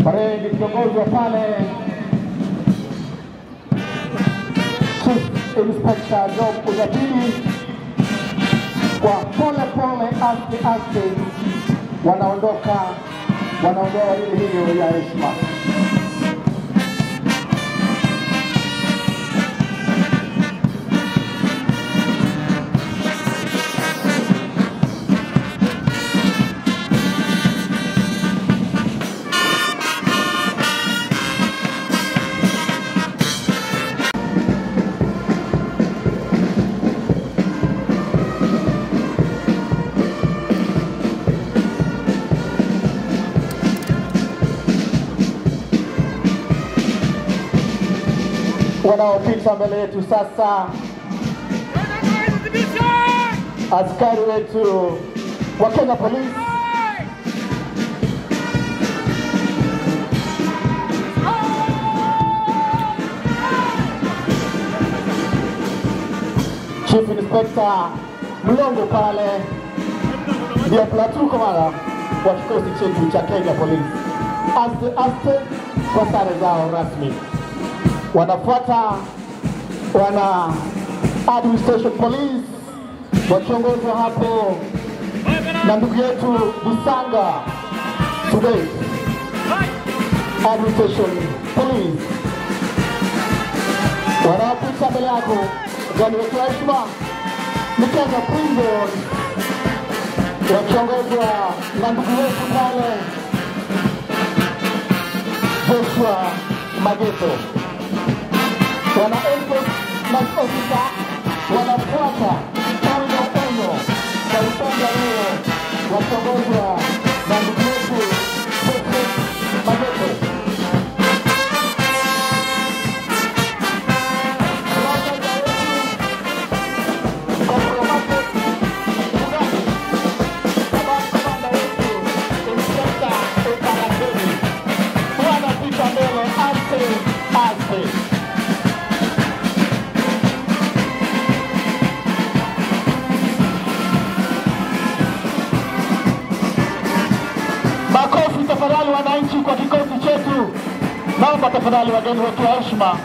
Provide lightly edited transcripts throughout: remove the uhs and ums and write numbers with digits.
Parade ikiongozwa pale Chief Inspector Job Ujapili kwa pole pole, aste aste wanaondoka, wanaondoa ile hiyo ya heshima. Wanaopita mbele yetu sasa askari wetu wa Kenya Police Chief Inspector Mlongo pale ndio platoon commander wa kikosi chetu cha Kenya Police. Aste aste kwa sare zao rasmi wanafuata wana Administration Police wakiongozwa hapo na ndugu yetu Busanga Sugei. Administration Police wanapita mbele yako, gani wetu heshima ni Kenya Prison wakiongozwa na ndugu yetu pale Joshua Mageto. Wana enforcement officer wanafuata onyo onyo kwa upande leo wakiongozwa na ndugu yetu Joseph Mageto. Wanapita mbele aste aste. Makofi tafadhali wananchi kwa kikosi chetu. Naomba tafadhali wageni wetu wa heshima.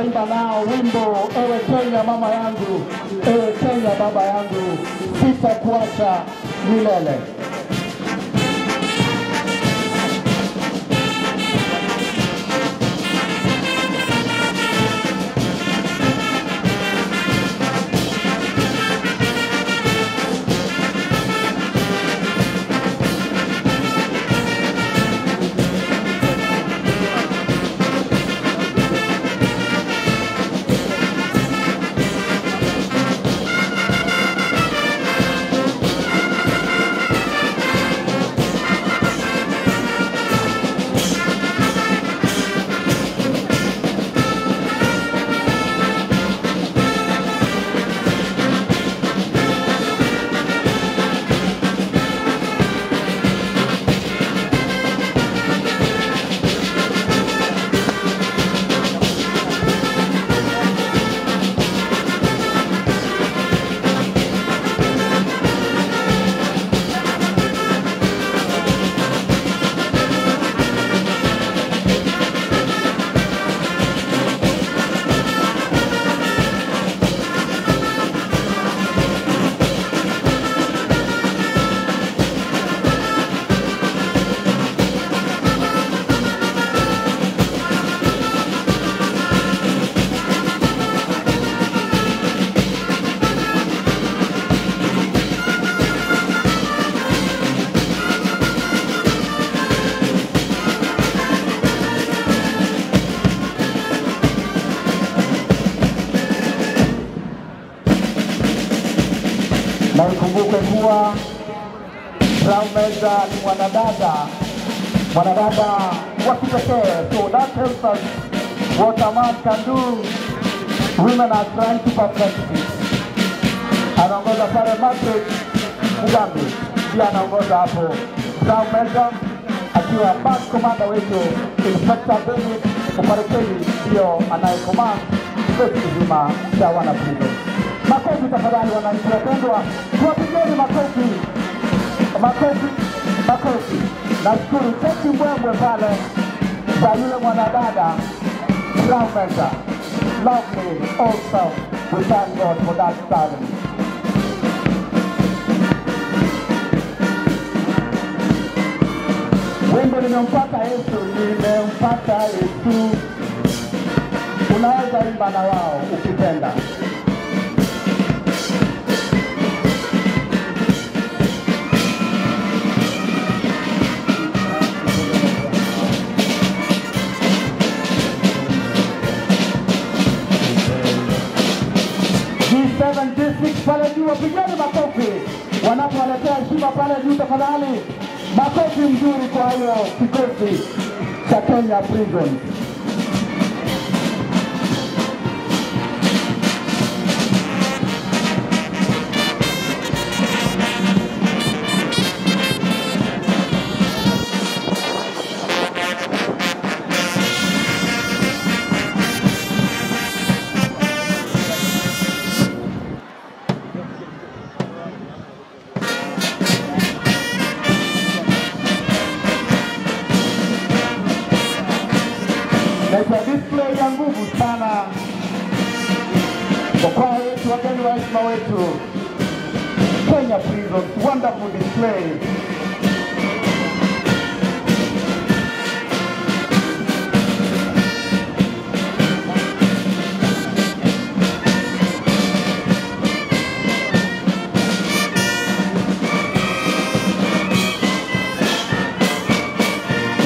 Imba nao wimbo ewe Kenya mama yangu, ewe Kenya baba yangu, sitakuacha milele. Na ikumbuke kuwa Brown Meza ni mwanadada, mwanadada wa kipekee. So that tells us what a man can do. Women are trying to perfect it. Anaongoza pale Margaret Mugambi, pia anaongoza hapo Brown Melda, akiwa band commander wetu Inspector David Oparekeli ndio anayecommand kikosi kizima cha wana prison. Makofi tafadhali, wananchi wapendwa, tuwapigeni makofi, makofi, makofi. Nashukuru cheki mbwembwe pale za yule mwanadada Brown Melda. Lovely, also we thank God for that talent. Wimbo nimempata Yesu, nimempata Yesu. Unaweza imba na wao ukipenda. G7, G6 pale juu, wapigeni makofi wanapowaletea heshima pale juu tafadhali. Makofi mzuri kwa hiyo kikosi cha Kenya Prison. Display ya nguvu sana kwa wetu wageni wa heshima wetu Kenya Prisons, wonderful display.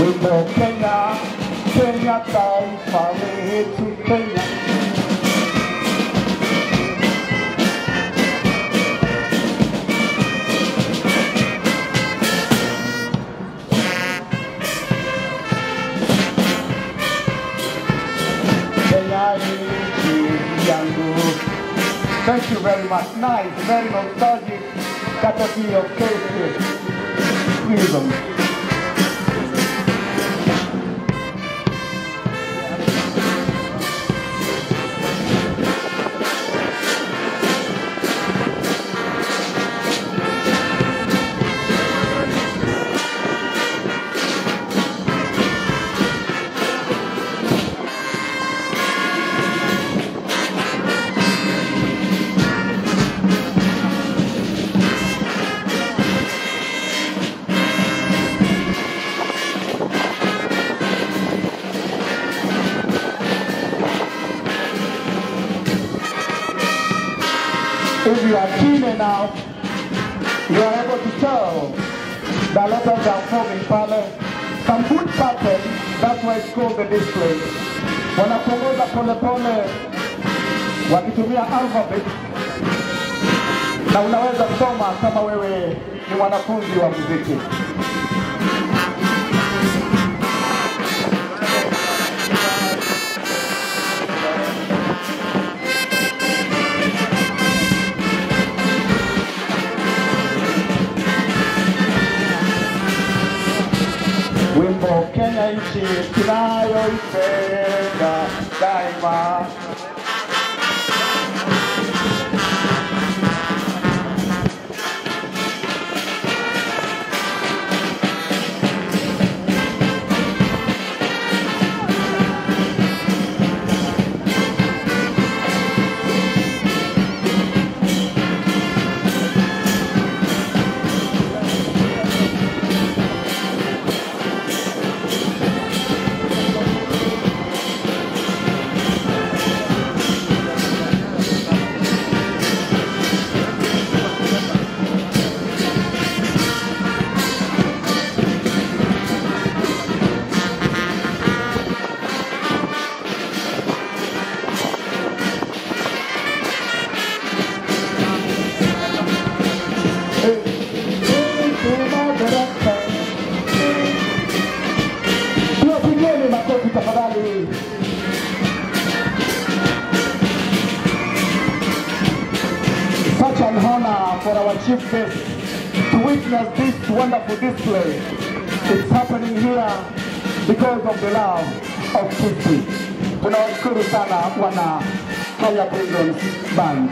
Wimbo Kenya, Kenya taifa letu Kenya. Kenya nchi yangu. Thank you very much. Nice, very nostalgic courtesy of KC Prison. If you are keen enough, you are able to tell the letters are forming pale. Some good pattern, that's why it's called the display. Wanapongoza pole pole, wakitumia alphabet, na unaweza kusoma kama wewe ni mwanafunzi wa muziki. Wimbo Kenya nchi tunayoipenda daima. chief guest to witness this wonderful display. It's happening here because of the love of Kisii. Tunawashukuru sana wana Kenya Prisons Band.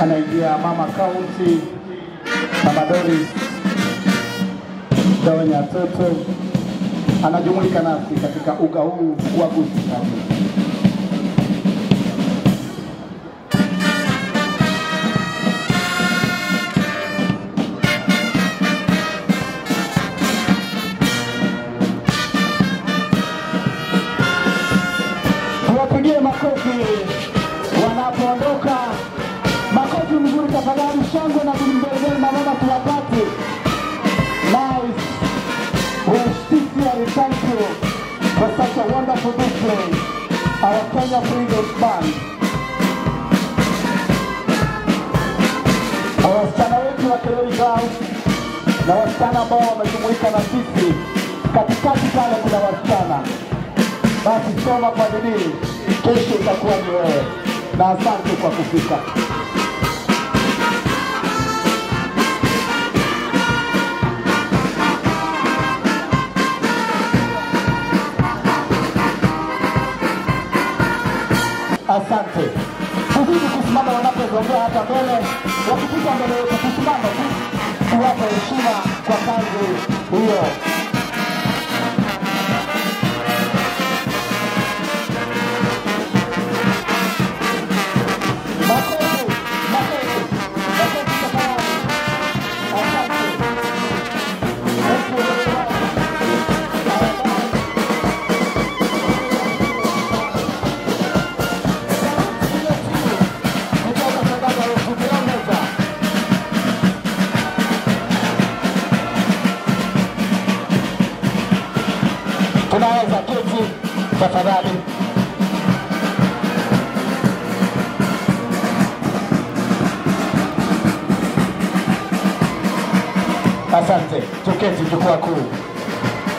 Anaingia Mama County, Mama Doris Donya Toto anajumuika nasi katika uga huu wa Gusii. Tuwapigie makofi wanapoondoka. Makofi mzuri tafadhali, shangwe na vimbelembele mama tuwapate. Nice. We sincerely thank you for such a wonderful display. Our Kenya Prisons Band. Wasichana wetu wa Kereri Girls na wasichana ambao wamejumuika na sisi, katikati pale kuna wasichana. Basi soma kwa bidii, kesho itakuwa ni wewe. Na asante kwa kufika. Asante. Tuzidi kusimama wanapozongea hapa mbele, wakipita mbele yetu tusimame tu, tuwape heshima kwa kazi hiyo. Makofi, makofi, makofi tafadhali. Asante. Thank you very much. Tunaweza keti tafadhali. Asante, tuketi jukwaa kuu.